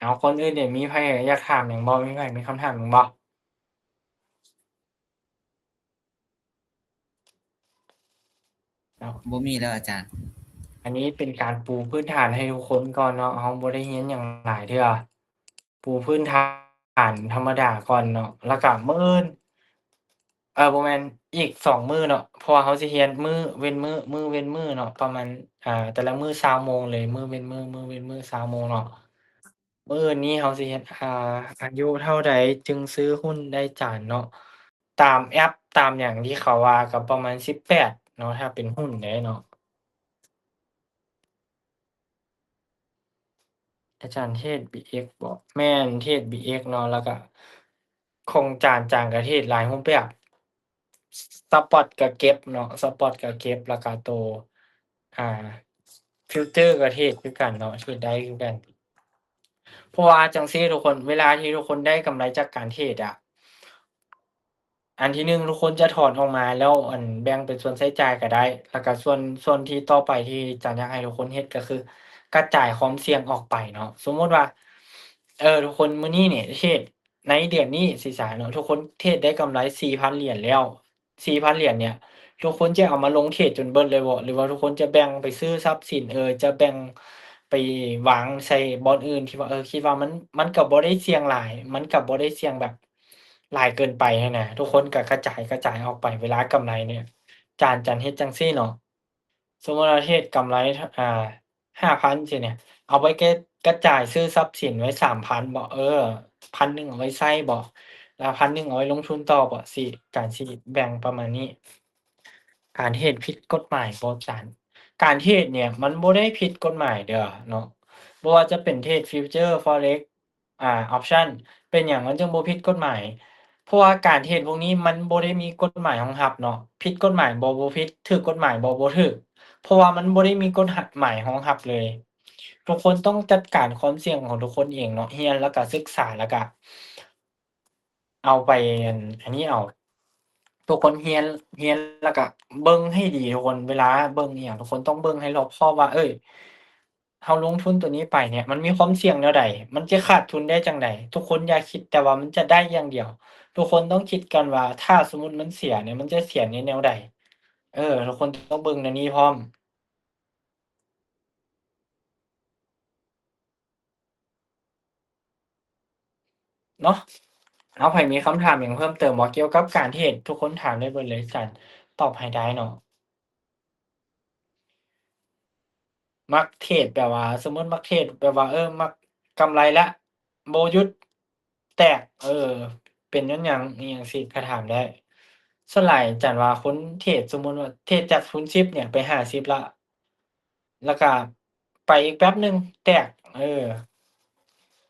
ເອົາ ຄົນອື່ນນີ້ ມີໃຜຢາກຖາມຫຍັງບໍ່? ມີໃຜມີຄຳຖາມຫຍັງບໍ່? ເນາະ ບໍ່ມີແລ້ວອາຈານ. ອັນນີ້ເປັນການປູພື້ນຖານໃຫ້ທຸກຄົນກ່ອນເນາະ, ເຮົາບໍ່ໄດ້ຮຽນຫຍັງຫຼາຍເທື່ອ, ປູພື້ນຖານທຳມະດາກ່ອນເນາະ. ແລ້ວກະມື້ອື່ນ ເອີ ບໍ່ແມ່ນ ອີກສອງມື້ເນາະ, ເພາະວ່າເຮົາຊິຮຽນມື້ເວັ້ນມື້ ມື້ເວັ້ນມື້ເນາະ, ປະມານ ອ່າ ແຕ່ລະມື້ຊາວໂມງເລີຍ, ມື້ເວັ້ນມື້ ມື້ເວັ້ນມື້ຊາວໂມງເນາະ. ມື້ນີ້ເຮົາຊິເຮັດ ອ່າ ອາຍຸເທົ່າໃດຈຶ່ງຊື້ຫຸ້ນໄດ້ຈານເນາະ, ຕາມແອັບຕາມຫຍັງທີ່ເຂົາວ່າກໍປະມານສິບແປດເນາະ ຖ້າເປັນຫຸ້ນເດ້ເນາະ. ອາຈານເທດບີເອັກບໍ? ແມ່ນ ເທດບີເອັກເນາະ, ແລ້ວກະຂອງຈານ ຈານກະເທດຫຼາຍຮູບແບບ. ສະປອດກະເກັບເນາະ, ສະປອດກະເກັບ ແລ້ວກະໂຕ ອ່າ ຟິວເຈີກະເທດຄືກັນເນາະ, ເທດໄດ້ຄືກັນ. ເພາະວ່າຈັ່ງຊີ້ທຸກຄົນ ເວລາທີ່ທຸກຄົນໄດ້ກຳໄລຈາກການເທດອະ ອັນທີໜຶ່ງ ທຸກຄົນຈະຖອນອອກມາ ແລ້ວ ອັນ ແບ່ງເປັນສ່ວນໃຊ້ຈ່າຍກະໄດ້, ແລ້ວກະສ່ວນ ສ່ວນທີ່ຕໍ່ໄປທີ່ຈານຢາກໃຫ້ທຸກຄົນເຮັດກະຄື ກະຈາຍຄວາມສ່ຽງອອກໄປເນາະ. ສົມມຸດວ່າ ເອີ ທຸກຄົນ ມື້ນີ້ນີ້ເທດ ໃນເດືອນນີ້ຊິສາເນາະ ທຸກຄົນເທດໄດ້ກຳໄລສີ່ພັນຫຼຽນແລ້ວ, ສີ່ພັນຫຼຽນເນີ້ຍ ທຸກຄົນຈະເອົາມາລົງເທດຈົນເບິດເລີຍບໍ? ຫຼືວ່າທຸກຄົນຈະແບ່ງໄປຊື້ຊັບສິນ ເອີ ຈະແບ່ງໄປວາງໃສ່ບ່ອນອື່ນທີ່ວ່າ ເອີ ຄິດວ່າມັນ ມັນກໍບໍ່ໄດ້ສ່ຽງຫຼາຍ, ມັນກໍບໍ່ໄດ້ສ່ຽງແບບຫຼາຍເກີນໄປຫັ້ນນະ. ທຸກຄົນກໍກະຈາຍ ກະຈາຍອອກໄປ. ເວລາກຳໄລເນີ້ຍ ຈານ ຈານເຮັດຈັ່ງຊີ້ເນາະ. ສົມມຸດວ່າເທດກຳໄລ ອ່າ ຫ້າພັນຊີ້ນີ້ ເອົາໄປກະ ກະຈາຍຊື້ຊັບສິນໄວ້ສາມພັນບໍ? ເອີ ພັນໜຶ່ງເອົາໄວ້ໃຊ້ບໍ? ແລ້ວພັນໜຶ່ງເອົາໄວ້ລົງທຶນຕໍ່ບໍ? ຊິ ການຊິແບ່ງປະມານນີ້. ການເທດຜິດກົດໝາຍບໍ່ຈານ? ການເທດເນີ້ຍມັນບໍ່ໄດ້ຜິດກົດໝາຍເດີເນາະ, ບໍ່ວ່າຈະເປັນເທດຟິວເຈີ ຟໍເຣັກ ອ່າ ອອບຊັນ ເປັນຫຍັງມັນຈຶ່ງບໍ່ຜິດກົດໝາຍ? ເພາະວ່າການເທດພວກນີ້ມັນບໍ່ໄດ້ມີກົດໝາຍຮອງຮັບເນາະ. ຜິດກົດໝາຍບໍ່ ບໍ່ຜິດ, ຖືກກົດໝາຍບໍ່ ບໍ່ຖືກ, ເພາະວ່າມັນບໍ່ໄດ້ມີກົດໝາຍຮອງຮັບເລີຍ. ທຸກຄົນຕ້ອງຈັດການຄວາມສ່ຽງຂອງທຸກຄົນເອງເນາະ, ຮຽນແລ້ວກະສຶກສາ ແລ້ວກະເອົາໄປ ອັນ ອັນນີ້ເອົາ. ທຸກຄົນຮຽນ ຮຽນແລ້ວກະເບິ່ງໃຫ້ດີທຸກຄົນ, ເວລາເບິ່ງອີ່ຫຍັງ ທຸກຄົນຕ້ອງເບິ່ງໃຫ້ລອບຄອບວ່າ ເອີຍ ເຮົາລົງທຶນໂຕນີ້ໄປເນີ້ຍ ມັນມີຄວາມສ່ຽງແນວໃດ? ມັນຈະຂາດທຶນໄດ້ຈັ່ງໃດ? ທຸກຄົນຢ່າຄິດແຕ່ວ່າມັນຈະໄດ້ຢ່າງດຽວ, ທຸກຄົນຕ້ອງຄິດກ່ອນວ່າ ຖ້າສົມມຸດມັນເສຍເນີ້ຍ ມັນຈະເສຍໃນແນວໃດ? ເອີ ທຸກຄົນຕ້ອງເບິ່ງແນວນີ້ພ້ອມເນາະ. ເອົາ ໃຜມີຄຳຖາມຫຍັງເພີ່ມເຕີມບໍ່ ກ່ຽວກັບການເທດ? ທຸກຄົນຖາມໄດ້ເບິດເລີຍ, ຈານຕອບໃຫ້ໄດ້ເນາະ. ມັກເທດແບບວ່າ ສົມມຸດມັກເທດແບບວ່າ ເອີ ມັກກຳໄລລະ ບໍ່ຢຸດ ແຕກ ເອີ ເປັນຍ້ອນຫຍັງ ອີ່ຫຍັງຊີ້ກະຖາມໄດ້. ສ່ວນຫຼາຍຈັນວ່າຄົນເທດ ສົມມຸດວ່າເທດຈາກທຶນສິບເນີ້ຍໄປຫ້າສິບລະ ລະກະໄປອີກແປັບໜຶ່ງແຕກ ເອີ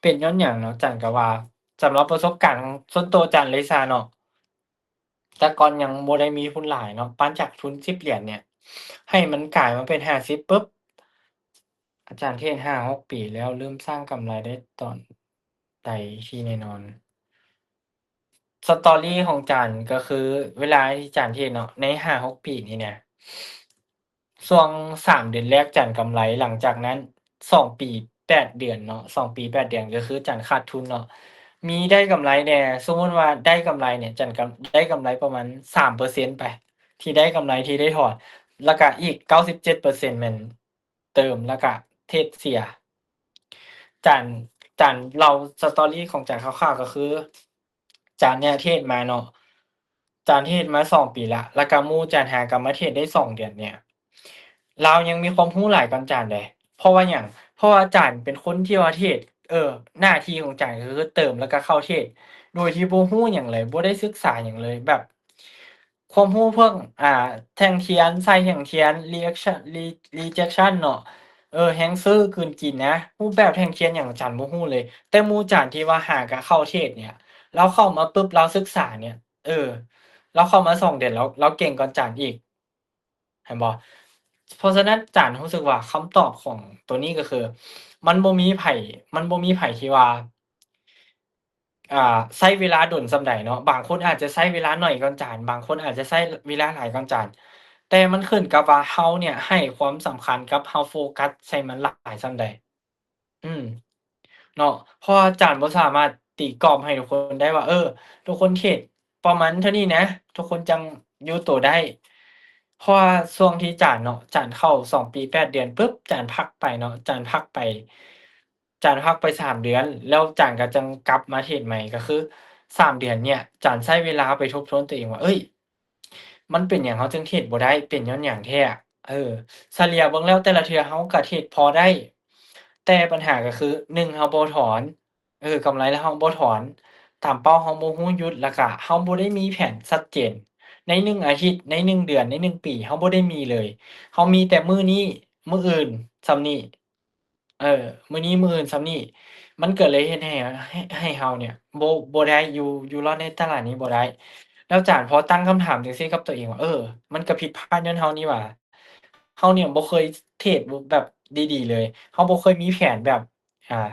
ເປັນຍ້ອນຫຍັງເນາະ ຈັນກະວ່າ ສຳລັບປະສົບການຂອງສ່ວນໂຕຈັນເລີຍຊະເນາະ. ແຕ່ກ່ອນຍັງບໍ່ໄດ້ມີທຶນຫຼາຍເນາະ, ປັ່ນຈາກທຶນສິບຫຼຽນເນີ້ຍ ໃຫ້ມັນກາຍມາເປັນຫ້າສິບປຶບ ອາຈານເທດຫ້າຫົກປີແລ້ວ ເລີ່ມສ້າງກຳໄລໄດ້ຕອນໃດທີ່ແນ່ນອນ? ສະຕໍຣີຂອງຈານກໍຄື ເວລາທີ່ຈານເທດເນາະ ໃນຫ້າຫົກປີນີ້ນະ ຊ່ວງສາມເດືອນແລກຈັນກຳໄລ, ຫຼັງຈາກນັ້ນສອງປີແປດເດືອນເນາະ, ສອງປີແປດເດືອນກໍຄືຈັນຂາດທຶນເນາະ. ມີໄດ້ກຳໄລແດ່, ສົມມຸດວ່າໄດ້ກຳໄລເນີ້ຍ ຈັນກຳ ໄດ້ກຳໄລປະມານສາມເປີເຊັນໄປ ທີ່ໄດ້ກຳໄລທີ່ໄດ້ຖອນ, ແລ້ວກະອີກເກົ້າສິບເຈັດເປີເຊັນແມ່ນເຕີມ ແລ້ວກະເທດເສຍ. ຈັນ ຈັນເລົ່າສະຕໍຣີຂອງຈັນຄ່າວໆ ກໍຄື ຈານເນຍເທດມາເນາະ, ຈານເທດມາສອງປີລະ ແລ້ວກະໝູ່ຈານຫາກະມາເທດໄດ້ສອງເດືອນເນຍ ລາວຍັງມີຄວາມຮູ້ຫຼາຍກ່ອນຈານເດ້. ເພາະວ່າຫຍັງ? ເພາະວ່າຈານເປັນຄົນທີ່ວ່າເທດ ເອີ ໜ້າທີ່ຂອງຈານກໍຄືເຕີມແລ້ວກະເຂົ້າເທດ ໂດຍທີ່ບໍ່ຮູ້ຫຍັງເລີຍ, ບໍ່ໄດ້ສຶກສາຫຍັງເລີຍ, ແບບ ຄວາມຮູ້ພວກ ອ່າ ແທ່ງທຽນ, ສາຍແທ່ງທຽນ, ຣີແອັກຊັນ, ຣີ ຣີເຈັກຊັນເນາະ, ເອີ ແຮງຊື້ກືນກິນນະ, ຮູບແບບແທ່ງທຽນຫຍັງອາຈານບໍ່ຮູ້ເລີຍ. ແຕ່ໝູ່ຈານທີ່ວ່າຫາກະເຂົ້າເທດເນຍ ລາວເຂົ້າມາປຶບ ລາວສຶກສາເນຍ ເອີ ລາວເຂົ້າມາສອງເດືອນ ລາວ ລາວເກັ່ງກ່ອນຈານອີກ ເຫັນບໍ່? ເພາະສະນັ້ນ ຈານຮູ້ສຶກວ່າຄຳຕອບຂອງໂຕນີ້ກໍຄື ມັນບໍ່ມີໃຜ ມັນບໍ່ມີໃຜທີ່ວ່າ ອ່າ ໃຊ້ເວລາດົນສ່ຳໃດເນາະ, ບາງຄົນອາດຈະໃຊ້ເວລາໜ້ອຍກ່ອນຈານ, ບາງຄົນອາດຈະໃຊ້ເວລາຫຼາຍກ່ອນຈານ, ແຕ່ມັນຂຶ້ນກັບວ່າເຮົາເນຍໃຫ້ຄວາມສຳຄັນກັບ ເຮົາໂຟກັສໃສ່ມັນຫຼາຍສ່ຳໃດ. ອືມ ໂດ ເນາະ ເພາະວ່າຈານບໍ່ສາມາດຕີກອບໃຫ້ທຸກຄົນໄດ້ວ່າ ເອີ ທຸກຄົນເທຣດປະມານເທົ່ານີ້ນະ ທຸກຄົນຈັ່ງຢູ່ໂຕໄດ້. ເພາະວ່າຊ່ວງທີ່ຈານເນາະ ຈານເຂົ້າສອງປີແປດເດືອນປຶບ ຈານພັກໄປເນາະ ຈານພັກໄປ ຈານພັກໄປສາມເດືອນ ແລ້ວຈານກໍຈັ່ງກັບມາເທຣດໃໝ່. ກໍຄືສາມເດືອນເນີ້ຍ ຈານໃຊ້ເວລາໄປທົບທວນຕົວເອງວ່າ ເອີຍ ມັນເປັນຫຍັງເຮົາຈຶ່ງເທຣດບໍ່ໄດ້ ເປັນຍ້ອນຫຍັງແທ້? ເອີ ສະເລ່ຍເບິ່ງແລ້ວແຕ່ລະເທື່ອເຮົາກໍເທຣດພໍໄດ້ ແຕ່ບັນຫາກໍຄື ໜຶ່ງ ເຮົາບໍ່ຖອນ ເອີ ກຳໄລແລ້ວເຮົາບໍ່ຖອນຕາມເປົ້າ ເຮົາບໍ່ຮູ້ຢຸດ ແລ້ວກະເຮົາບໍ່ໄດ້ມີແຜນຊັດເຈນ ໃນໜຶ່ງອາທິດ ໃນໜຶ່ງເດືອນ ໃນໜຶ່ງປີ ເຮົາບໍ່ໄດ້ມີເລີຍ. ເຮົາມີແຕ່ມື້ນີ້ ມື້ອື່ນສ່ຳນີ້ ເອີ ມື້ນີ້ມື້ອື່ນສ່ຳນີ້ ມັນກໍເລີຍເຮັດໃຫ້ ໃຫ້ ໃຫ້ເຮົາເນີ້ຍ ບໍ່ ບໍ່ໄດ້ຢູ່ ຢູ່ລອດໃນຕະຫຼາດນີ້ບໍ່ໄດ້. ແລ້ວຈານພໍຕັ້ງຄຳຖາມຈັ່ງຊີ້ກັບຕົວເອງວ່າ ເອີ ມັນກໍຜິດພາດຍ້ອນເຮົານີ້ຫວ່າ ເຮົາເນີ້ຍບໍ່ເຄີຍເທຣດແບບດີໆເລີຍ ເຮົາບໍ່ເຄີຍມີແຜນແບບ ອ່າ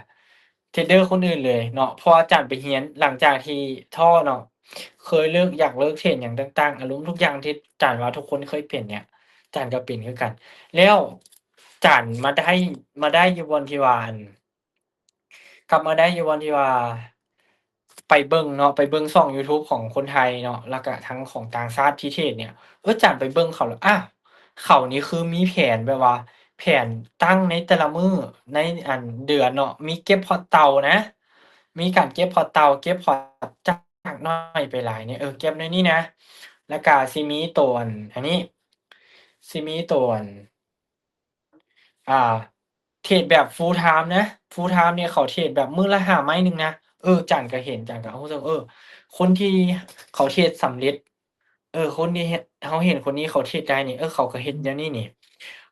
ເທຣດເດີຄົນອື່ນເລີຍເນາະ. ເພາະວ່າຈານໄປຮຽນ ຫຼັງຈາກທີ່ທໍ້ເນາະ ເຄີຍເລີກ ຢາກເລີກເທຣດຫຍັງຕ່າງໆ ອາລົມທຸກຢ່າງທີ່ຈານວ່າທຸກຄົນເຄີຍເປັນເນີ້ຍ ຈານກໍເປັນຄືກັນ. ແລ້ວຈານມາໄດ້ ມາໄດ້ຢູ່ບ່ອນທີ່ວ່າ ອັນ ກັບມາໄດ້ຢູ່ບ່ອນທີ່ວ່າ ໄປເບິ່ງເນາະ ໄປເບິ່ງຊ່ອງ YouTube ຂອງຄົນໄທເນາະ ແລ້ວກະທັງຂອງຕ່າງຊາດທີ່ເທຣດເນີ້ຍ ເອີ ຈານໄປເບິ່ງເຂົາແລ້ວ ອ້າວ ເຂົານີ້ຄືມີແຜນແບບວ່າ ແຜນຕັ້ງໃນແຕ່ລະມື້ ໃນ ອັນ ເດືອນເນາະ ມີເກັບພອດເຕົານະ ມີການເກັບພອດເຕົາ ເກັບພອດຈາກໜ້ອຍໄປຫຼາຍນີ້ ເອີ ເກັບໜ້ອຍນີ້ນະ ແລ້ວກະຊິມີໂຕ ອັນ ອັນນີ້ ຊິມີໂຕ ອັນ ອ່າ ເທຣດແບບ full time ນະ full time ນີ້ເຂົາເທຣດແບບມື້ລະຫ້າໄມ້ໜຶ່ງນະ. ເອີ ຈານກໍເຫັນ ຈານກໍຮູ້ສຶກ ເອີ ຄົນທີ່ເຂົາເທຣດສຳເລັດ ເອີ ຄົນທີ່ເຮັດ ເຮົາເຫັນຄົນນີ້ເຂົາເທຣດໄດ້ນີ້ ເອີ ເຂົາກໍເຮັດແນວນີ້ນີ້.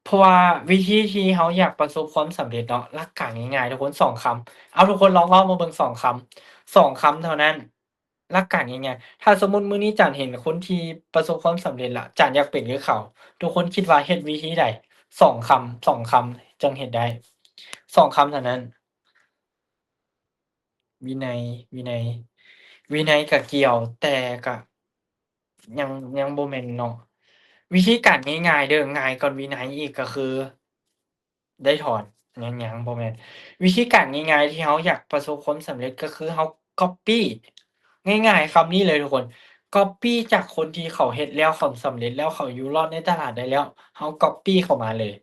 ເພາະວ່າວິທີທີ່ເຮົາຢາກປະສົບຄວາມສຳເລັດເນາະ ຫຼັກການງ່າຍໆ ທຸກຄົນ ສອງຄຳ ເອົາ ທຸກຄົນລອງເວົ້າມາເບິ່ງ ສອງຄຳ ສອງຄຳເທົ່ານັ້ນ. ຫຼັກການງ່າຍໆ ຖ້າສົມມຸດມື້ນີ້ຈານເຫັນຄົນທີ່ປະສົບຄວາມສຳເລັດລະ ຈານຢາກເປັນຄືເຂົາ ທຸກຄົນຄິດວ່າເຮັດວິທີໃດ? ສອງຄຳ ສອງຄຳຈັ່ງເຮັດໄດ້ ສອງຄຳເທົ່ານັ້ນ. ວິໄນ ວິໄນ ວິໄນກະກ່ຽວ ແຕ່ກະຍັງ ຍັງບໍ່ແມ່ນເນາະ. ວິທີການງ່າຍໆເດີ ງ່າຍກ່ອນວິໄນອີກ ກະຄື ໄດ້ຖອນ ຍັງ ຍັງບໍ່ແມ່ນ. ວິທີການງ່າຍໆທີ່ເຮົາຢາກປະສົບຄວາມສຳເລັດ ກໍຄືເຮົາ copy ງ່າຍໆຄຳນີ້ເລີຍທຸກຄົນ copy ຈາກຄົນທີ່ເຂົາເຮັດແລ້ວ ເຂົາສຳເລັດແລ້ວ ເຂົາຢູ່ລອດໃນຕະຫຼາດໄດ້ແລ້ວ ເຮົາ copy ເຂົ້າມາເລີຍ.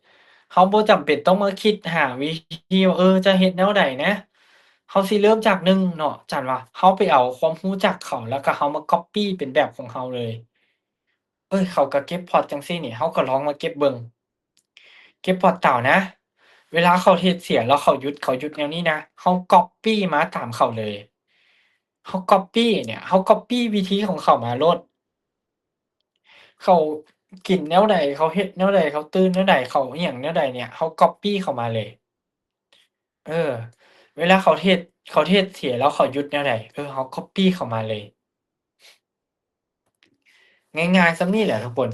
ເຮົາບໍ່ຈຳເປັນຕ້ອງມາຄິດຫາວິທີວ່າ ເອີ ຈະເຮັດແນວໃດນະ ເຮົາຊິເລີ່ມຈາກ ໜຶ່ງ ເນາະ ຈານວ່າເຮົາໄປເອົາຄວາມຮູ້ຈາກເຂົາ ແລ້ວກໍເຮົາມາ copy ເປັນແບບຂອງເຮົາເລີຍ. ເອີຍ ເຂົາກໍເກັບພອດຈັ່ງຊີ້ນີ້ ເຮົາກໍລອງມາເກັບເບິ່ງ ເກັບພອດເຕົານະ ເວລາເຂົາເຮັດເສຍແລ້ວເຂົາຢຸດ ເຂົາຢຸດແນວນີ້ນະ ເຮົາ copy ມາຕາມເຂົາເລີຍ. ເຮົາ copy ເນີ້ຍ ເຮົາ copy ວິທີຂອງເຂົາມາໂລດ ເຂົາກິນແນວໃດ ເຂົາເຮັດແນວໃດ ເຂົາຕື່ນແນວໃດ ເຂົາອີ່ຫຍັງແນວໃດເນີ້ຍ ເຮົາ copy ເຂົາມາເລີຍ. ເອີ ເວລາເຂົາເຮັດ ເຂົາເຮັດເສຍແລ້ວເຂົາຢຸດແນວໃດ ເອີ ເຮົາ copy ເຂົ້າມາເລີຍ. ງ່າຍໆສ່ຳນີ້ແຫຼະທຸກຄົນ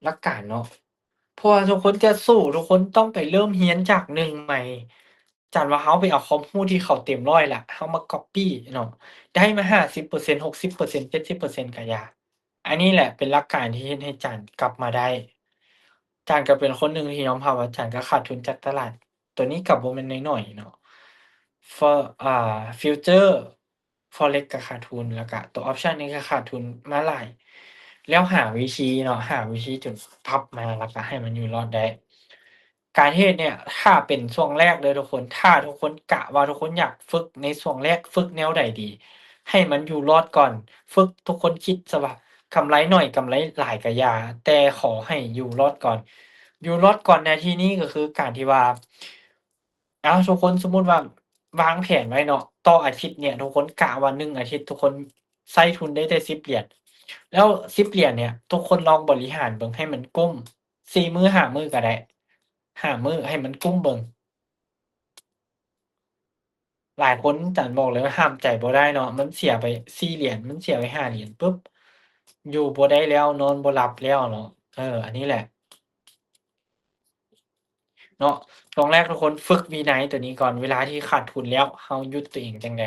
ຫຼັກການເນາະ. ເພາະວ່າທຸກຄົນຈະສູ້ ທຸກຄົນຕ້ອງໄປເລີ່ມຮຽນຈາກໜຶ່ງໃໝ່. ຈານວ່າເຮົາໄປເອົາຄວາມຮູ້ທີ່ເຂົາເຕັມຮ້ອຍລະ ເຮົາມາ copy ເນາະ ໄດ້ມາຫ້າສິບເປີເຊັນ ຫົກສິບເປີເຊັນ ເຈັດສິບເປີເຊັນກະຢ່າ. ອັນນີ້ແຫຼະເປັນຫຼັກການທີ່ເຮັດໃຫ້ຈານກັບມາໄດ້. ຈານກໍເປັນຄົນໜຶ່ງທີ່ຍອມຮັບວ່າຈານກໍຂາດທຶນຈາກຕະຫຼາດ ໂຕນີ້ກໍບໍ່ແມ່ນນ້ອຍໆເນາະ. ເຟີ ອ່າ future forex ກໍຂາດທຶນ ແລ້ວກໍໂຕ option ນີ້ກໍຂາດທຶນມາຫຼາຍ ແລ້ວຫາວິທີເນາະ ຫາວິທີຈົນປັບມາ ແລ້ວກໍໃຫ້ມັນຢູ່ລອດໄດ້. ການເຮັດເນີ້ຍ ຖ້າເປັນຊ່ວງແລກເດີທຸກຄົນ ຖ້າທຸກຄົນກະວ່າທຸກຄົນຢາກຝຶກໃນຊ່ວງແລກ ຝຶກແນວໃດດີ ໃຫ້ມັນຢູ່ລອດກ່ອນ. ຝຶກ ທຸກຄົນຄິດຊະວ່າ ກຳໄລໜ້ອຍ ກຳໄລຫຼາຍກະຢ່າ ແຕ່ຂໍໃຫ້ຢູ່ລອດກ່ອນ. ຢູ່ລອດກ່ອນໃນທີ່ນີ້ກໍຄືການທີ່ວ່າ ເອົາ ທຸກຄົນ ສົມມຸດວ່າວາງແຜນໄວ້ເນາະ ຕໍ່ອາທິດເນີ້ຍ ທຸກຄົນກະວ່າໜຶ່ງອາທິດ ທຸກຄົນໃຊ້ທຶນໄດ້ແຕ່ສິບຫຼຽນ ແລ້ວສິບຫຼຽນເນີ້ຍ ທຸກຄົນລອງບໍລິຫານເບິ່ງໃຫ້ມັນກຸ້ມ ສີ່ມື້ ຫ້າມື້ກໍໄດ້ ຫ້າມື້ໃຫ້ມັນກຸ້ມເບິ່ງ. ຫຼາຍຄົນ ຈານບອກເລີຍວ່າຫ້າມໃຈບໍ່ໄດ້ເນາະ ມັນເສຍໄປສີ່ຫຼຽນ ມັນເສຍໄປຫ້າຫຼຽນປຶບ ຢູ່ບໍ່ໄດ້ແລ້ວ ນອນບໍ່ຫຼັບແລ້ວເນາະ. ເອີ ອັນນີ້ແຫຼະເນາະ ຊ່ວງແລກທຸກຄົນຝຶກວິໄນຕົວນີ້ກ່ອນ ເວລາທີ່ຂາດທຶນແລ້ວ ເຮົາຢຸດຕົວເອງຈັ່ງໃດ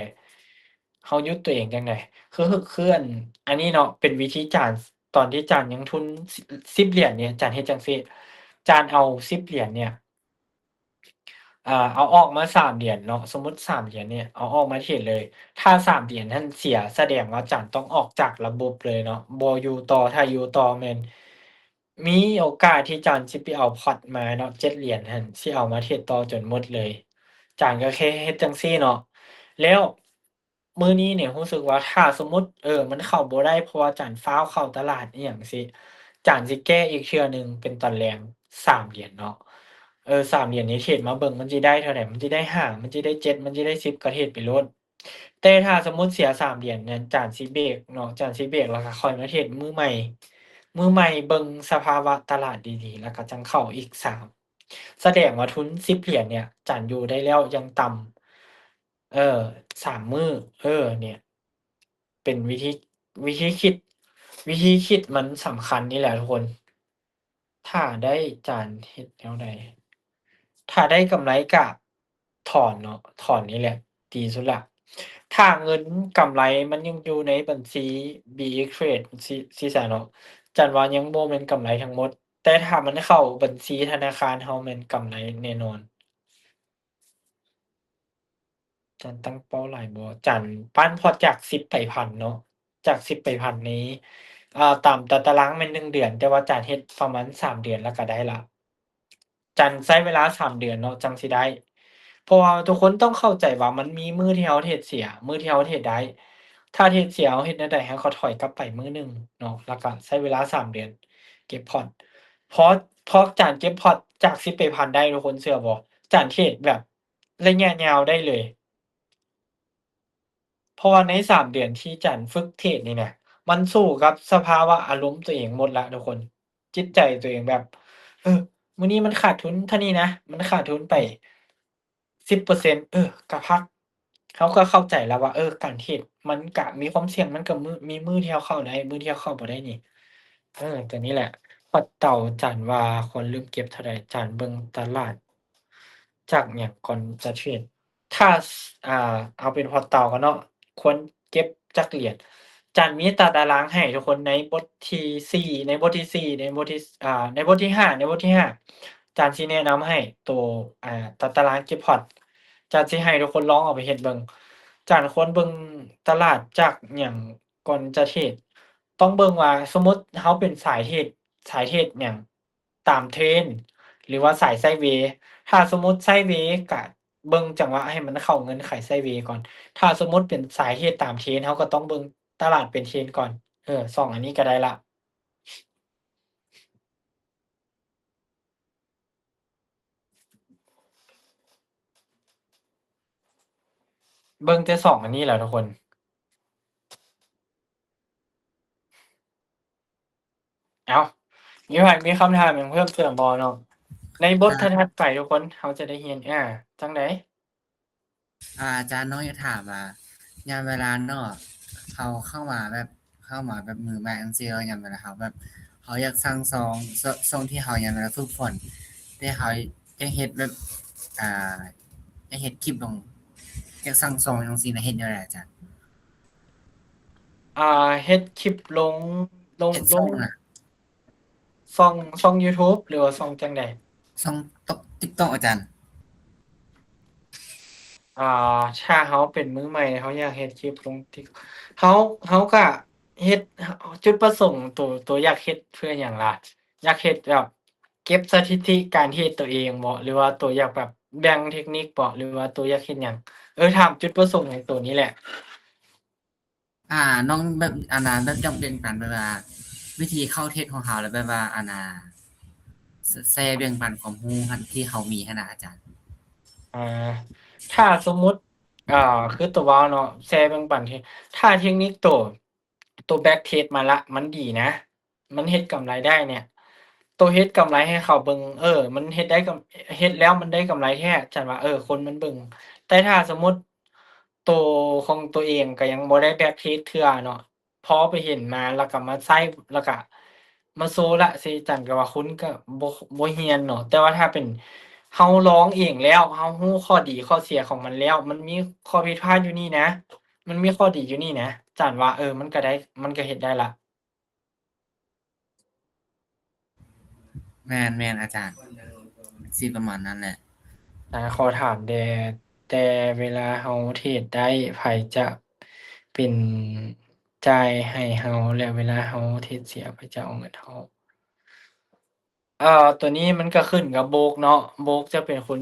ເຮົາຢຸດຕົວເອງຈັ່ງໃດ? ຄື ຄື ຄື ອັນ ອັນນີ້ເນາະ ເປັນວິທີຈານ ຕອນທີ່ຈານຍັງທຶນສິບ ສິບຫຼຽນເນີ້ຍ ຈານເຮັດຈັ່ງຊີ້ ຈານເອົາສິບຫຼຽນເນີ້ຍ ອ່າ ເອົາອອກມາສາມຫຼຽນເນາະ, ສົມມຸດສາມຫຼຽນນີ້ ເອົາອອກມາເທຣດເລີຍ. ຖ້າສາມຫຼຽນຫັ້ນເສຍ ສະແດງວ່າຈານຕ້ອງອອກຈາກລະບົບເລີຍເນາະ, ບໍ່ຢູ່ຕໍ່. ຖ້າຢູ່ຕໍ່ແມ່ນມີໂອກາດທີ່ຈານຊິໄປເອົາພອດມາເນາະ, ເຈັດຫຼຽນຫັ້ນ ຊິເອົາມາເທຣດຕໍ່ຈົນໝົດເລີຍ. ຈານກໍແຄ່ເຮັດຈັ່ງຊີ້ເນາະ. ແລ້ວ ມື້ນີ້ນີ້ຮູ້ສຶກວ່າ ຖ້າສົມມຸດ ເອີ ມັນເຂົ້າບໍ່ໄດ້ ເພາະວ່າຈານຟ້າວເຂົ້າຕະຫຼາດອີ່ຫຍັງຊີ້, ຈານຊິແກ້ອີກເທື່ອໜຶ່ງເປັນຕອນແລງສາມຫຼຽນເນາະ. ເອີ ສາມຫຼຽນນີ້ເທຣດມາເບິ່ງ ມັນຊິໄດ້ເທົ່າໃດ, ມັນຊິໄດ້ຫ້າ ມັນຊິໄດ້ເຈັດ ມັນຊິໄດ້ສິບ ກໍເທຣດໄປໂລດ. ແຕ່ຖ້າສົມມຸດເສຍສາມຫຼຽນນັ້ນ ຈານຊິເບກເນາະ, ຈານຊິເບກ ແລ້ວກໍຄ່ອຍມາເທຣດມື້ໃໝ່, ມື້ໃໝ່ເບິ່ງສະພາວະຕະຫຼາດດີໆ ແລ້ວກໍຈັ່ງເຂົ້າອີກສາມ. ສະແດງວ່າທຶນສິບຫຼຽນເນີ້ຍ ຈານຢູ່ໄດ້ແລ້ວຢ່າງຕ່ຳ ເອີ ສາມມື້. ເອີ ເນີ້ຍ ເປັນວິທີ ວິທີຄິດ ວິທີຄິດມັນສຳຄັນນີ້ແຫຼະທຸກຄົນ. ຖ້າໄດ້ ຈານເຮັດແນວໃດ? ຖ້າໄດ້ກຳໄລກະຖອນເນາະ, ຖອນນີ້ແຫຼະດີສຸດລະ. ຖ້າເງິນກຳໄລມັນຍັງຢູ່ໃນບັນຊີ ບີອີເທຣດ ຊີ້ ຊີ້ຊະເນາະ, ຈານວ່າຍັງບໍ່ແມ່ນກຳໄລທັງໝົດ, ແຕ່ຖ້າມັນເຂົ້າບັນຊີທະນາຄານເຮົາແມ່ນກຳໄລແນ່ນອນ. ຈານຕັ້ງເປົ້າຫຼາຍບໍ່? ຈານປັ້ນພອດຈາກສິບໄປພັນເນາະ, ຈາກສິບໄປພັນນີ້ ອ່າ ຕາມຕາຕະລາງແມ່ນໜຶ່ງເດືອນ, ແຕ່ວ່າຈານເຮັດປະມານສາມເດືອນແລ້ວກໍໄດ້ລະ. ຈານໃຊ້ເວລາສາມເດືອນເນາະ ຈັ່ງຊິໄດ້, ເພາະວ່າທຸກຄົນຕ້ອງເຂົ້າໃຈວ່າມັນມີມື້ທີ່ເຮົາເທຣດເສຍ, ມື້ທີ່ເຮົາເທຣດໄດ້. ຖ້າເທຣດເສຍ ເຮົາເຮັດແນວໃດ? ເຮົາກໍຖອຍກັບໄປມື້ໜຶ່ງເນາະ, ແລ້ວກໍໃຊ້ເວລາສາມເດືອນເກັບພອດ. ພໍ ພໍຈານເກັບພອດຈາກສິບໄປພັນໄດ້ ທຸກຄົນເຊື່ອບໍ່? ຈານເທຣດແບບ ໄລຍະຍາວໄດ້ເລີຍ. ເພາະວ່າໃນສາມເດືອນທີ່ຈານຝຶກເທຣດນີ້ນະ ມັນສູ້ກັບສະພາວະອາລົມຕົວເອງໝົດລະທຸກຄົນ. ຈິດໃຈຕົວເອງແບບ ເອີ ມື້ນີ້ມັນຂາດທຶນເທົ່ານີ້ນະ, ມັນຂາດທຶນໄປສິບເປີເຊັນ ເອີ ກະພັກ. ເຮົາກໍເຂົ້າໃຈແລ້ວວ່າ ເອີ ການເທຣດມັນກະມີຄວາມສ່ຽງ, ມັນກະມີມື້ທີ່ເຮົາເຂົ້າໄດ້, ມື້ທີ່ເຮົາເຂົ້າບໍ່ໄດ້ນີ້. ເອີ ຕົວນີ້ແຫຼະ ພອດເຕົາ ຈານວ່າຄວນເລີ່ມເກັບເທົ່າໃດ? ຈານເບິ່ງຕະຫຼາດຈາກຫຍັງກ່ອນຈະເທຣດ? ຖ້າ ອ່າ ເອົາເປັນພອດເຕົາກ່ອນເນາະ, ຄວນເກັບຈັກຫຼຽນ? ຈານມີຕາຕະລາງໃຫ້ທຸກຄົນໃນບົດທີສີ່ ໃນບົດທີສີ່ ໃນບົດທີ ອ່າ ໃນບົດທີຫ້າ ໃນບົດທີຫ້າ ຈານຊິແນະນຳໃຫ້ໂຕ ອ່າ ຕາຕະລາງເກັບພອດ. ຈານຊິໃຫ້ທຸກຄົນລອງເອົາໄປເຮັດເບິ່ງ. ຈານຄວນເບິ່ງຕະຫຼາດຈາກຫຍັງ ກ່ອນຈະເທຣດ ຕ້ອງເບິ່ງວ່າ ສົມມຸດເຮົາເປັນສາຍເທຣດ ສາຍເທຣດຫຍັງ ຕາມເທຣນ ຫຼືວ່າສາຍໄຊເວ. ຖ້າສົມມຸດໄຊເວ ກະເບິ່ງຈັງຫວະໃຫ້ມັນເຂົ້າເງື່ອນໄຂໄຊເວກ່ອນ. ຖ້າສົມມຸດເປັນສາຍເທຣດຕາມເທຣນ ເຮົາກໍຕ້ອງເບິ່ງຕະຫຼາດເປັນເທຣນກ່ອນ. ເອີ ສອງອັນນີ້ກໍໄດ້ລະ. ເບິ່ງແຕ່ສອງອັນນີ້ແຫຼະທຸກຄົນ. ເອົ້າ ມີໃຜມີຄຳຖາມຫຍັງເພີ່ມເຕີມບໍ່ເນາະ? ໃນບົດຖັດໆໄປທຸກຄົນ ເຮົາຈະໄດ້ຮຽນ ອ່າ ຈັ່ງໃດ? ອ່າ ອາຈານ ນ້ອງຢາກຖາມວ່າ ຍາມເວລາເນາະ ເຮົາເຂົ້າມາແບບ ເຂົ້າມາແບບມືໃໝ່ຈັ່ງຊີ້ເນາະ, ຍາມເວລາເຮົາແບບ ເຮົາຢາກສ້າງຊ່ອງ ຊ່ອງ ຊ່ອງທີ່ເຮົາ ຍາມເວລາຝຶກຝົນ ແຕ່ເຮົາຢາກເຮັດແບບ ອ່າ ຢາກເຮັດຄລິບລົງ ຢາກສ້າງຊ່ອງຈັ່ງຊີ້ນະ ເຮັດແນວໃດອາຈານ? ອ່າ ເຮັດຄລິບລົງ ລົງ ເຮັດຊ່ອງ ລົງ ນະ ຊ່ອງ ຊ່ອງຢູທູບ ຫຼືວ່າຊ່ອງຈັ່ງໃດ? ຊ່ອງ TikTok ອາຈານ. ອ່າ ຖ້າເຮົາເປັນມືໃໝ່ ເຮົາຢາກເຮັດຄລິບລົງ Tik- ເຮົາ ເຮົາກະເຮັດ ຈຸດປະສົງໂຕ ໂຕຢາກເຮັດເພື່ອຫຍັງລະ? ຢາກເຮັດແບບເກັບສະຖິຕິການເທຣດໂຕເອງບໍ ຫຼືວ່າໂຕຢາກແບບແບ່ງເທັກນິກບໍ ຫຼືວ່າໂຕຢາກເຮັດຫຍັງ? ເອີ ຖາມຈຸດປະສົງໃນໂຕນີ້ແຫຼະ. ອ່າ ນ້ອງແບບ ອັນນ່າ ແບບຢາກແບ່ງປັນແບບວ່າ ວິທີເຂົ້າເທຣດຂອງເຮົາ ແລ້ວແບບວ່າ ອັນນ່າ ແຊ ແຊແບ່ງປັນຄວາມຮູ້ຫັ້ນ ທີ່ເຮົາມີຫັ້ນນະອາຈານ. ອ່າ ຖ້າສົມມຸດ ອ່າ ຄືຕົວເວົ້າເນາະ ແຊແບ່ງປັນທີ່ ຖ້າເທັກນິກໂຕ ໂຕແບັກເທສມາລະ ມັນດີນະ ມັນເຮັດກຳໄລໄດ້ເນີ້ຍ ໂຕເຮັດກຳໄລໃຫ້ເຂົາເບິ່ງ ເອີ ມັນເຮັດໄດ້ກຳ ເຮັດແລ້ວມັນໄດ້ກຳໄລແທ້ ຈັ່ງວ່າ ເອີ ຄົນມັນເບິ່ງ. ແຕ່ຖ້າສົມມຸດໂຕຂອງໂຕເອງກໍຍັງບໍ່ໄດ້ແບັກເທສເທື່ອເນາະ ພໍໄປເຫັນມາ ແລ້ວກໍມາໃຊ້ ແລ້ວກໍມາໂຊລະ ຊິຈັ່ງກໍວ່າຄຸນກໍບໍ່ ບໍ່ຮຽນເນາະ. ແຕ່ວ່າຖ້າເປັນເຮົາລອງເອງແລ້ວ ເຮົາຮູ້ຂໍ້ດີຂໍ້ເສຍຂອງມັນແລ້ວ ມັນມີຂໍ້ຜິດພາດຢູ່ນີ້ນະ ມັນມີຂໍ້ດີຢູ່ນີ້ນະ ຈັ່ງວ່າ ເອີ ມັນກໍໄດ້ ມັນກໍເຮັດໄດ້ລະ. ແມ່ນໆ ອາຈານ ຊິປະມານນັ້ນແຫຼະ. ອ່າ ຂໍຖາມແດ່ ແຕ່ເວລາເຮົາເທຣດໄດ້ ໃຜຈະເປັນຈ່າຍໃຫ້ເຮົາ ແລະ ເວລາເຮົາເທຣດເສຍ ໃຜຈະເອົາເງິນເຮົາ? ເອີ ຕົວນີ້ມັນກະຂຶ້ນກັບໂບຣກເນາະ, ໂບຣກຈະເປັນຄົນ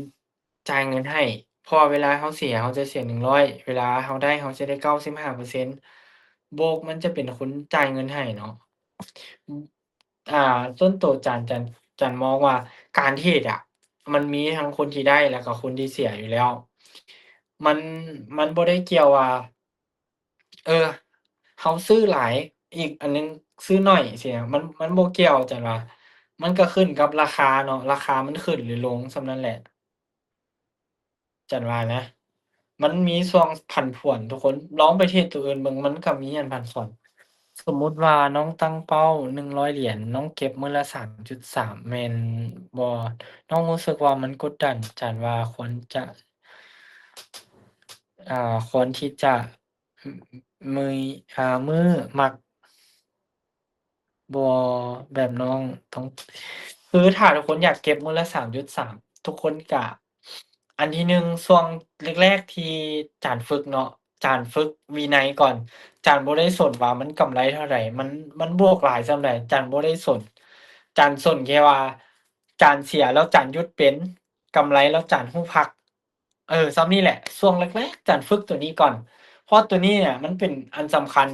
ຈ່າຍເງິນໃຫ້ ເພາະວ່າເວລາເຮົາເສຍ ເຮົາຈະເສຍໜຶ່ງຮ້ອຍ, ເວລາເຮົາໄດ້ ເຮົາຈະໄດ້ເກົ້າສິບຫ້າເປີເຊັນ. ໂບຣກມັນຈະເປັນຄົນຈ່າຍເງິນໃຫ້ເນາະ. ອ່າ ສ່ວນໂຕຈານ ຈານ ຈານມອງວ່າການເທຣດອະ ມັນມີທັງຄົນທີ່ໄດ້ ແລ້ວກໍຄົນທີ່ເສຍຢູ່ແລ້ວ. ມັນ ມັນບໍ່ໄດ້ກ່ຽວວ່າ ເອີ ເຮົາຊື້ຫຼາຍ ອີກອັນໜຶ່ງຊື້ໜ້ອຍຊີ້ນະ ມັນ ມັນບໍ່ກ່ຽວ. ຈານວ່າ ມັນກໍຂຶ້ນກັບລາຄາເນາະ, ລາຄາມັນຂຶ້ນຫຼືລົງສ່ຳນັ້ນແຫຼະ. ຈັນວ່ານະ ມັນມີຊ່ວງຜັນຜວນທຸກຄົນ, ລອງໄປເທຣດຕົວອື່ນເບິ່ງ ມັນກໍມີອັນຜັນຜວນ. ສົມມຸດວ່ານ້ອງຕັ້ງເປົ້າໜຶ່ງຮ້ອຍຫຼຽນ ນ້ອງເກັບມື້ລະສາມຈຸດສາມ ແມ່ນບໍ່? ນ້ອງຮູ້ສຶກວ່າມັນກົດດັນ, ຈັນວ່າຄວນຈະ ອ່າ ຄວນທີ່ຈະ ມື້ ອ່າ ມື້ມັກ ບໍ່ແບບນ້ອງຕ້ອງ ຄືຖ້າທຸກຄົນຢາກເກັບມື້ລະສາມຈຸດສາມ ທຸກຄົນກະ ອັນທີໜຶ່ງ ຊ່ວງແລກໆທີ່ຈານຝຶກເນາະ ຈານຝຶກວິໄນກ່ອນ, ຈານບໍ່ໄດ້ສົນວ່າມັນກຳໄລເທົ່າໃດ ມັນ ມັນບວກຫຼາຍສ່ຳໃດ ຈານບໍ່ໄດ້ສົນ. ຈານສົນແຄ່ວ່າ ຈານເສຍແລ້ວຈານຢຸດເປັນ, ກຳໄລແລ້ວຈານຮູ້ພັກ. ເອີ ສ່ຳນີ້ແຫຼະ ຊ່ວງແລກໆ ຈານຝຶກຕົວນີ້ກ່ອນ ເພາະຕົວນີ້ເນຍ ມັນເປັນອັນສຳຄັນ.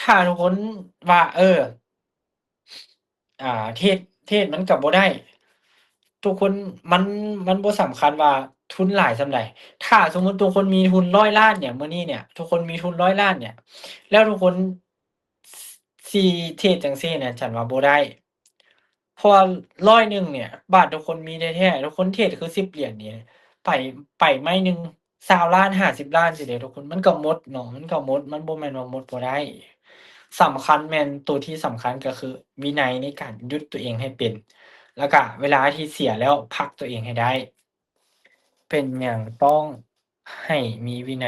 ຖ້າທຸກຄົນວ່າ ເອີ ອ່າ ເທຣດ ເທຣດມັນກໍບໍ່ໄດ້ ທຸກຄົນ ມັນ ມັນບໍ່ສຳຄັນວ່າທຶນຫຼາຍສ່ຳໃດ. ຖ້າສົມມຸດທຸກຄົນມີທຶນຮ້ອຍລ້ານເນຍ ມື້ນີ້ເນຍ ທຸກຄົນມີທຶນຮ້ອຍລ້ານເນຍ ແລ້ວທຸກຄົນ ຊິເທຣດຈັ່ງຊີ້ນະ ຈັນວ່າບໍ່ໄດ້. ເພາະວ່າຮ້ອຍໜຶ່ງເນຍ ບາດທຸກຄົນມີແທ້ໆ ທຸກຄົນເທຣດຄືສິບຫຼຽນນີ້ ໄປ ໄປໄມ້ໜຶ່ງ ຊາວລ້ານ ຫ້າສິບລ້ານຊີ້ເດ້ທຸກຄົນ ມັນກໍໝົດເນາະ ມັນກໍໝົດ ມັນບໍ່ແມ່ນວ່າໝົດບໍ່ໄດ້. ສຳຄັນແມ່ນ ໂຕທີ່ສຳຄັນກໍຄືວິໄນໃນການຢຸດຕົວເອງໃຫ້ເປັນ ແລ້ວກະເວລາທີ່ເສຍແລ້ວພັກຕົວເອງໃຫ້ໄດ້. ເປັນຫຍັງຕ້ອງໃຫ້ມີວິໄນ?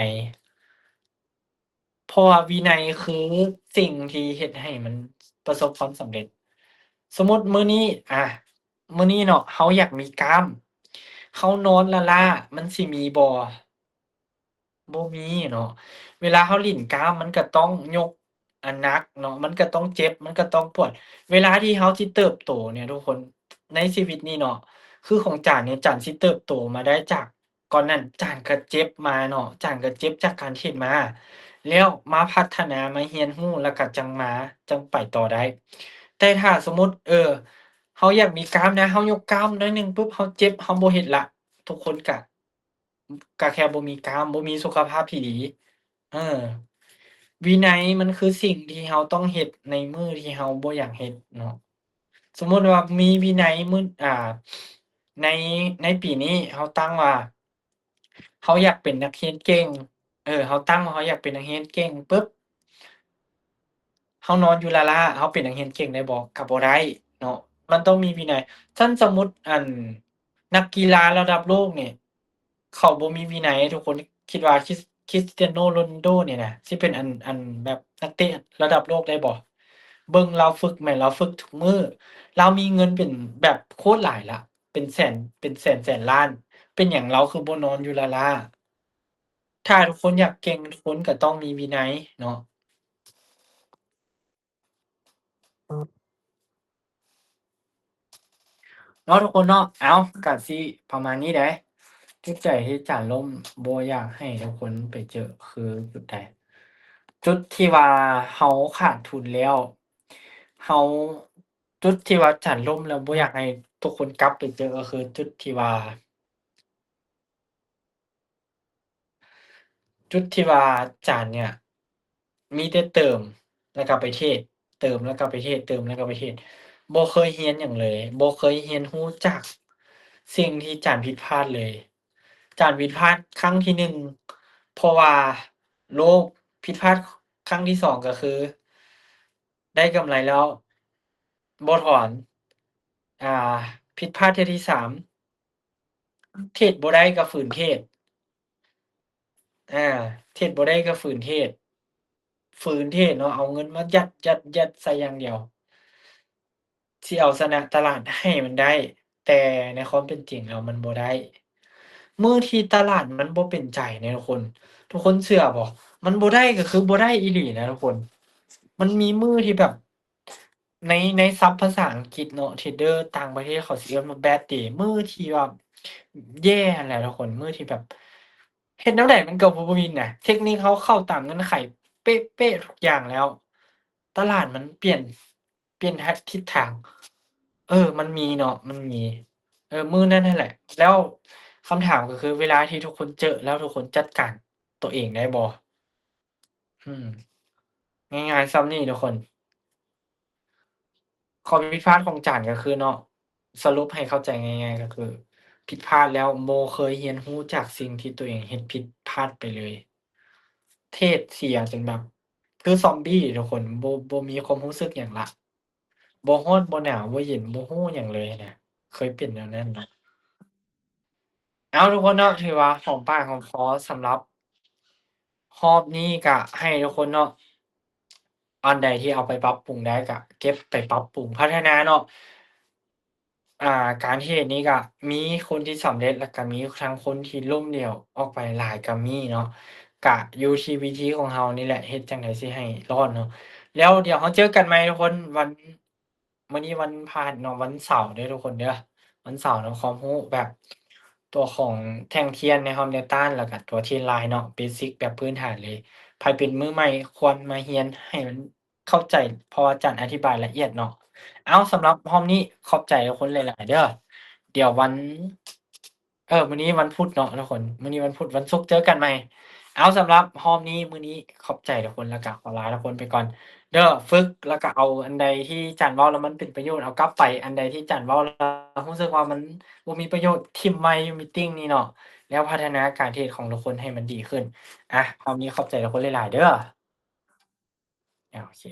ເພາະວ່າວິໄນຄືສິ່ງທີ່ເຮັດໃຫ້ມັນປະສົບຄວາມສຳເລັດ. ສົມມຸດມື້ນີ້ ອາ ມື້ນີ້ເນາະ ເຮົາຢາກມີກ້າມ ເຮົານອນລ້າໆ ມັນຊິມີບໍ່? ບໍ່ມີເນາະ. ເວລາເຮົາຫຼິ້ນກ້າມ ມັນກະຕ້ອງຍົກອັນໜັກເນາະ ມັນກະຕ້ອງເຈັບ ມັນກະຕ້ອງປວດ. ເວລາທີ່ເຮົາຊິເຕີບໂຕເນຍທຸກຄົນ ໃນຊີວິດນີ້ເນາະ ຄືຂອງຈານເນຍ ຈານຊິເຕີບໂຕມາໄດ້ຈາກ ກ່ອນນັ້ນຈານກະເຈັບມາເນາະ ຈານກະເຈັບຈາກການເທຣດມາ ແລ້ວມາພັດທະນາ ມາຮຽນຮູ້ ແລ້ວກະຈັ່ງມາ ຈັ່ງໄປຕໍ່ໄດ້. ແຕ່ຖ້າສົມມຸດ ເອີ ເຮົາຢາກມີກ້າມນະ ເຮົາຍົກກ້າມໜ້ອຍໜຶ່ງປຶບ ເຮົາເຈັບ ເຮົາບໍ່ເຮັດລະ ທຸກຄົນກະ ກະແຄ່ບໍ່ມີກ້າມ ບໍ່ມີສຸຂະພາບທີ່ດີ. ເອີ ວິໄນມັນຄືສິ່ງທີ່ເຮົາຕ້ອງເຮັດໃນມື້ທີ່ເຮົາບໍ່ຢາກເຮັດເນາະ. ສົມມຸດວ່າມີວິໄນມື້ ອ່າ ໃນ ໃນປີນີ້ເຮົາຕັ້ງວ່າ ເຮົາຢາກເປັນນັກຮຽນເກັ່ງ ເອີ ເຮົາຕັ້ງວ່າເຮົາຢາກເປັນນັກຮຽນເກັ່ງປຶບ ເຮົານອນຢູ່ລ້າໆ ເຮົາເປັນນັກຮຽນເກັ່ງໄດ້ບໍ່? ກໍບໍ່ໄດ້ເນາະ ມັນຕ້ອງມີວິໄນ. ຄັນສົມມຸດ ອັນ ນັກກິລາລະດັບໂລກນີ້ ເຂົາບໍ່ມີວິໄນ ທຸກຄົນຄິດວ່າ ຄຣິສ ຄຣິສຕຽໂນ ໂຣນັນໂດ ນີ້ນະ ຊິເປັນອັນ ອັນແບບນັກເຕະລະດັບໂລກໄດ້ບໍ່? ເບິ່ງລາວຝຶກແໝ່ ລາວຝຶກທຸກມື້ ລາວມີເງິນເປັນແບບໂຄດຫຼາຍລະ ເປັນແສນ ເປັນແສນແສນລ້ານ ເປັນຫຍັງລາວຄືບໍ່ນອນຢູ່ລ້າໆ? ຖ້າທຸກຄົນຢາກເກັ່ງ ທຸກຄົນກໍຕ້ອງມີວິໄນເນາະ. ເນາະທຸກຄົນເນາະ ເອົາ ກະຊິປະມານນີ້ເດ້. ຈຸດໃດທີ່ຈານລົ້ມ ບໍ່ຢາກໃຫ້ທຸກຄົນໄປເຈີຄືຈຸດໃດ? ຈຸດທີ່ວ່າເຮົາຂາດທຶນແລ້ວ ເຮົາ ຈຸດທີ່ວ່າຈານລົ້ມແລ້ວບໍ່ຢາກໃຫ້ທຸກຄົນກັບໄປເຈີ ກໍຄືຈຸດທີ່ວ່າ ຈຸດທີ່ວ່າຈານເນຍມີແຕ່ເຕີມ ແລ້ວກໍໄປເທຣດ ເຕີມ ແລ້ວກໍໄປເທຣດ ເຕີມ ແລ້ວກໍໄປເທຣດ ບໍ່ເຄີຍຮຽນຫຍັງເລີຍ ບໍ່ເຄີຍຮຽນຮູ້ຈາກສິ່ງທີ່ຈານຜິດພາດເລີຍ. ຈານຜິດພາດຄັ້ງທີໜຶ່ງ ເພາະວ່າໂລກ, ຜິດພາດຄັ້ງທີສອງກໍຄືໄດ້ກຳໄລແລ້ວບໍ່ຖອນ. ອ່າ ຜິດພາດເທື່ອທີສາມ ເທຣດບໍ່ໄດ້ກໍຝືນເທຣດ ອາ ເທຣດບໍ່ໄດ້ກໍຝືນເທຣດ ຝືນເທຣດເນາະ ເອົາເງິນມາຍັດ ຍັດ ຍັດໃສ່ຢ່າງດຽວ ຊິເອົາຊະນະຕະຫຼາດໃຫ້ມັນໄດ້ ແຕ່ໃນຄວາມເປັນຈິງແລ້ວມັນບໍ່ໄດ້. ມື້ທີ່ຕະຫຼາດມັນບໍ່ເປັນໃຈນະທຸກຄົນ. ທຸກຄົນເຊື່ອບໍ່? ມັນບໍ່ໄດ້ກໍຄືບໍ່ໄດ້ອີ່ຫຼີນະທຸກຄົນ. ມັນມີມື້ທີ່ແບບ ໃນ ໃນສັບພາສາອັງກິດເນາະ ເທຣດເດີຕ່າງປະເທດເຂົາຊິເອີ້ນວ່າ bad day ມື້ທີ່ວ່າແຍ່ຫັ້ນແຫຼະທຸກຄົນ. ມື້ທີ່ແບບເຮັດແນວໃດມັນກໍບໍ່ວິນນະ. ເທັກນິກເຮົາເຂົ້າຕາມເງື່ອນໄຂເປະໆທຸກຢ່າງແລ້ວ ຕະຫຼາດມັນປ່ຽນ ປ່ຽນທິດທາງ. ເອີ ມັນມີເນາະ ມັນມີ. ເອີ ມື້ນັ້ນຫັ້ນແຫຼະ. ແລ້ວຄຳຖາມກໍຄື ເວລາທີ່ທຸກຄົນເຈີແລ້ວ ທຸກຄົນຈັດການຕົວເອງໄດ້ບໍ່? ອືມ ງ່າຍໆສ່ຳນີ້ທຸກຄົນ. ຂໍ້ຜິດພາດຂອງຈານກໍຄືເນາະ ສະຫຼຸບໃຫ້ເຂົ້າໃຈງ່າຍໆກໍຄື ຜິດພາດແລ້ວບໍ່ເຄີຍຮຽນຮູ້ຈາກສິ່ງທີ່ຕົວເອງເຮັດຜິດພາດໄປເລີຍ. ເທດເສຍຈົນແບບຄືຊອມບີ້ທຸກຄົນ ບໍ່ ບໍ່ມີຄວາມຮູ້ສຶກຫຍັງລະ ບໍ່ຮ້ອນ ບໍ່ໜາວ ບໍ່ເຢັນ ບໍ່ຮູ້ຫຍັງເລີຍນະ. ເຄີຍເປັນແນວນັ້ນເນາະ. ເອົາ ທຸກຄົນເນາະ ຖືວ່າຫອມປາກຫອມຄໍສຳລັບຮອບນີ້ ກະໃຫ້ທຸກຄົນເນາະ ອັນໃດທີ່ເອົາໄປປັບປຸງໄດ້ກະເກັບໄປປັບປຸງພັດທະນາເນາະ. ອ່າ ການເທຣດນີ້ກະມີຄົນທີ່ສຳເລັດ ແລ້ວກະມີທັງຄົນທີ່ລົ້ມເຫຼວອອກໄປຫຼາຍກະມີເນາະ. ກະຢູ່ທີ່ວິທີຂອງເຮົານີ້ແຫຼະ ເຮັດຈັ່ງໃດຊິໃຫ້ລອດເນາະ. ແລ້ວດຽວເຮົາເຈີກັນໃໝ່ທຸກຄົນ ວັນ ມື້ນີ້ວັນພະຫັດເນາະ ວັນເສົາເດີທຸກຄົນເດີ ວັນເສົາເນາະ. ຄວາມຮູ້ແບບຕົວຂອງແທ່ງທຽນໃນຮອບນິວຕັນ ແລ້ວກະຕົວເທຣນລາຍເນາະ ເບສິກແບບພື້ນຖານເລີຍ. ໃຜເປັນມືໃໝ່ຄວນມາຮຽນໃຫ້ມັນເຂົ້າໃຈ ເພາະວ່າອາຈານອະທິບາຍລະອຽດເນາະ. ເອົາ ສຳລັບຮອບນີ້ຂອບໃຈທຸກຄົນຫຼາຍໆເດີ. ດຽວວັນ ເອີ ມື້ນີ້ວັນພຸດເນາະທຸກຄົນ ມື້ນີ້ວັນພຸດ ວັນສຸກເຈີກັນໃໝ່. ເອົາ ສຳລັບຮອບນີ້ ມື້ນີ້ຂອບໃຈທຸກຄົນ ແລ້ວກະຂໍລາທຸກຄົນໄປກ່ອນເດີ. ຝຶກ ແລ້ວກະເອົາອັນໃດທີ່ຈານເວົ້າແລ້ວມັນເປັນປະໂຫຍດ ເອົາກັບໄປ. ອັນໃດທີ່ຈານເວົ້າແລ້ວຮູ້ສຶກວ່າມັນບໍ່ມີປະໂຫຍດ ຖິ້ມໄວ້ຢູ່ມີດຕິ້ງນີ້ເນາະ ແລ້ວພັດທະນາການເທຣດຂອງທຸກຄົນໃຫ້ມັນດີຂຶ້ນ. ອາ ຮອບນີ້ຂອບໃຈທຸກຄົນຫຼາຍໆເດີ. ໂອເຄ.